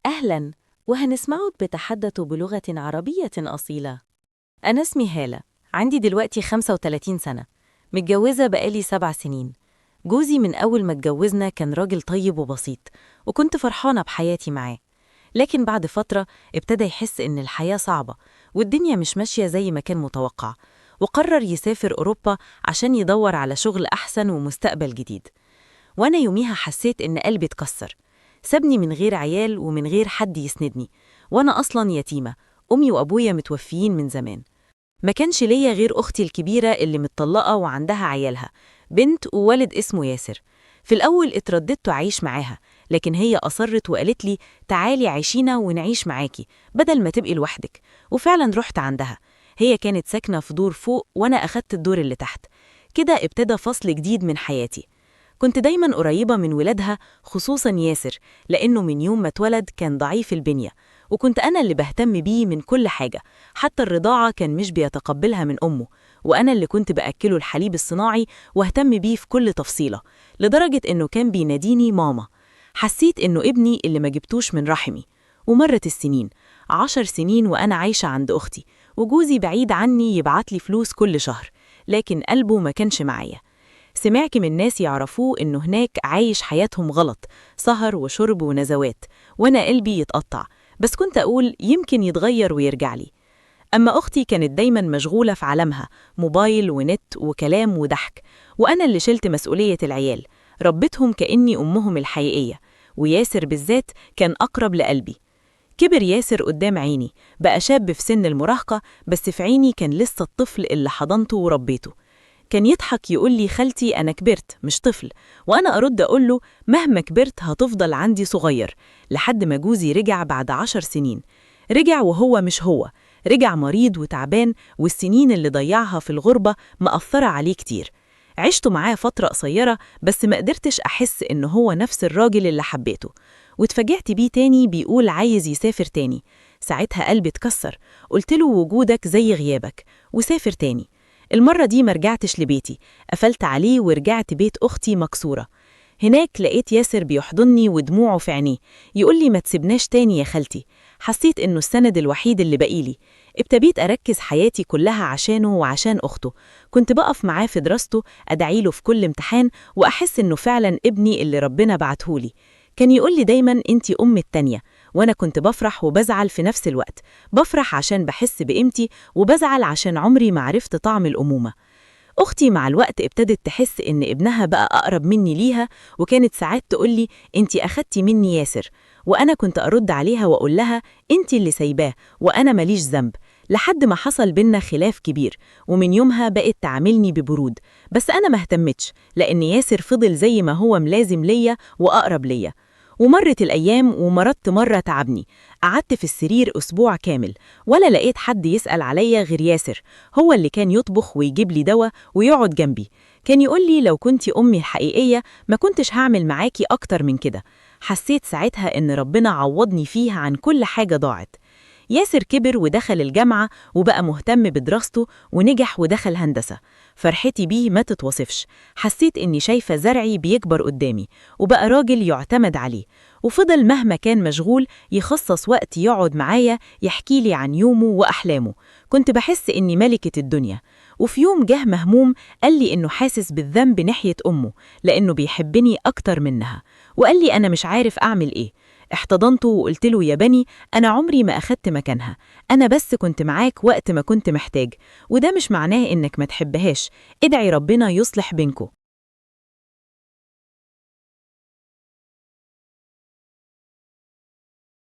أهلاً، وهنسمعك بتحدث بلغة عربية أصيلة. أنا اسمي هالة، عندي دلوقتي 35 سنة، متجوزة بقالي 7 سنين. جوزي من أول ما اتجوزنا كان راجل طيب وبسيط، وكنت فرحانة بحياتي معاه. لكن بعد فترة ابتدى يحس إن الحياة صعبة والدنيا مش ماشية زي ما كان متوقع، وقرر يسافر أوروبا عشان يدور على شغل أحسن ومستقبل جديد. وأنا يوميها حسيت إن قلبي اتكسر. سابني من غير عيال ومن غير حد يسندني، وأنا أصلاً يتيمة، أمي وأبويا متوفيين من زمان. ما كانش ليا غير أختي الكبيرة اللي متطلقة وعندها عيالها، بنت وولد اسمه ياسر. في الأول اترددت أعيش معاها، لكن هي أصرت وقالت لي تعالي عيشينا ونعيش معاكي بدل ما تبقي لوحدك. وفعلا رحت عندها. هي كانت ساكنة في دور فوق وأنا أخدت الدور اللي تحت. كده ابتدى فصل جديد من حياتي. كنت دايما قريبة من ولادها، خصوصا ياسر، لأنه من يوم ما اتولد كان ضعيف البنية، وكنت أنا اللي بهتم بيه من كل حاجة، حتى الرضاعة كان مش بيتقبلها من أمه، وأنا اللي كنت بأكله الحليب الصناعي واهتم بيه في كل تفصيلة، لدرجة إنه كان بيناديني ماما. حسيت إنه ابني اللي ما جبتوش من رحمي. ومرت السنين، 10 سنين وأنا عايشة عند أختي، وجوزي بعيد عني يبعتلي فلوس كل شهر، لكن قلبه ما كانش معايا. سمعت من ناس يعرفوه إنه هناك عايش حياتهم غلط، سهر وشرب ونزوات، وأنا قلبي يتقطع، بس كنت أقول يمكن يتغير ويرجع لي. أما أختي كانت دايما مشغولة في عالمها، موبايل ونت وكلام وضحك، وأنا اللي شلت مسؤولية العيال، ربيتهم كأني أمهم الحقيقية، وياسر بالذات كان أقرب لقلبي. كبر ياسر قدام عيني، بقى شاب في سن المراهقة، بس في عيني كان لسه الطفل اللي حضنته وربيته. كان يضحك يقول لي خالتي أنا كبرت مش طفل، وأنا أرد أقول له مهما كبرت هتفضل عندي صغير. لحد ما جوزي رجع بعد 10 سنين. رجع وهو مش هو، رجع مريض وتعبان، والسنين اللي ضيعها في الغربة مأثرة عليه كتير. عشت معاه فترة قصيرة بس ما قدرتش أحس إنه هو نفس الراجل اللي حبيته. واتفاجئت بيه تاني بيقول عايز يسافر تاني. ساعتها قلبي اتكسر، قلت له وجودك زي غيابك، وسافر تاني. المرة دي ما رجعتش لبيتي، قفلت عليه ورجعت بيت أختي مكسورة. هناك لقيت ياسر بيحضني ودموعه في عينيه، يقول لي ما تسيبناش تاني يا خالتي. حسيت إنه السند الوحيد اللي باقيلي. ابتديت أركز حياتي كلها عشانه وعشان أخته. كنت بقف معاه في دراسته، أدعيله في كل امتحان، وأحس إنه فعلا ابني اللي ربنا بعتهولي. كان يقول لي دايما انتي أم التانية، وأنا كنت بفرح وبزعل في نفس الوقت. بفرح عشان بحس بقيمتي، وبزعل عشان عمري ما عرفت طعم الأمومة. أختي مع الوقت ابتدت تحس إن ابنها بقى أقرب مني ليها، وكانت ساعات تقولي انتي أخدتي مني ياسر، وأنا كنت أرد عليها وأقول لها انتي اللي سايباه وأنا ماليش ذنب. لحد ما حصل بينا خلاف كبير، ومن يومها بقت تعاملني ببرود، بس أنا ما اهتمتش لأن ياسر فضل زي ما هو ملازم ليا وأقرب ليا. ومرت الأيام ومرضت مرة تعبني، قعدت في السرير أسبوع كامل ولا لقيت حد يسأل عليا غير ياسر، هو اللي كان يطبخ ويجيب لي دواء ويقعد جنبي. كان يقول لي لو كنتي أمي الحقيقية ما كنتش هعمل معاكي أكتر من كده. حسيت ساعتها إن ربنا عوضني فيها عن كل حاجة ضاعت. ياسر كبر ودخل الجامعة وبقى مهتم بدراسته ونجح ودخل هندسة. فرحتي بيه ما تتوصفش، حسيت إني شايفة زرعي بيكبر قدامي وبقى راجل يعتمد عليه. وفضل مهما كان مشغول يخصص وقت يقعد معايا يحكي لي عن يومه وأحلامه. كنت بحس إني ملكة الدنيا. وفي يوم جه مهموم قال لي إنه حاسس بالذنب ناحية أمه لأنه بيحبني أكتر منها، وقال لي أنا مش عارف أعمل إيه. احتضنته وقلت له يا بني أنا عمري ما أخدت مكانها، أنا بس كنت معاك وقت ما كنت محتاج، وده مش معناه إنك ما تحبهاش، ادعي ربنا يصلح بينكو.